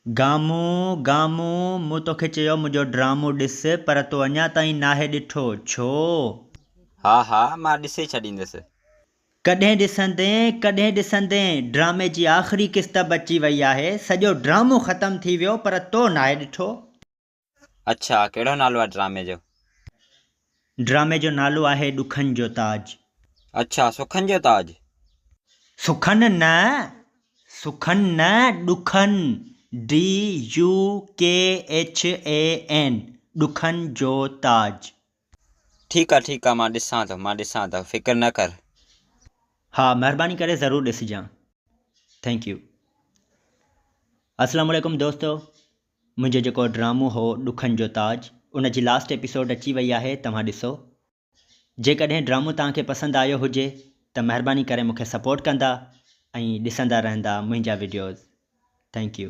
گامون، گامون، مون توکي چيو منهنجو ڊرامو ڏس پر تو اڃا تائين ناهي ڏٺو، ڇو؟ ها ها، مان ڏسي ڇڏيندس. ڪڏهن ڏسندين، ڪڏهن ڏسندين، ڊرامي جي آخري قسط به اچي وئي آهي، سڄو ڊرامو ختم ٿي ويو پر تو ناهي ڏٺو. اڇا، ڪهڙو نالو آهي ڊرامي جو؟ ڊرامي جو نالو آهي ڏکن جو تاج. اڇا، سکن جو تاج؟ سکن نه، سکن نه ڏکن، DUKHAN، ڏکن جو تاج. ٺيڪ آ ٺيڪ آ مان ڏسان ٿو مان ڏسان ٿو فڪر نه ڪر. ها مھرباني ڪري ضرور ڏسجان thank you. اسلام عليڪم دوستو منھنجو جيڪو ڊرامو ھو ڏکن جو تاج ان جي لاسٽ ايپيسوڊ اچي وئي آھي توھان ڏسو جيڪڏھن ڊرامو توھان کي پسند آيو ھجي ته مھرباني ڪري مونکي سپورٽ ڪندا ۽ ڏسندا رھندا منھنجا وڊيوز thank you.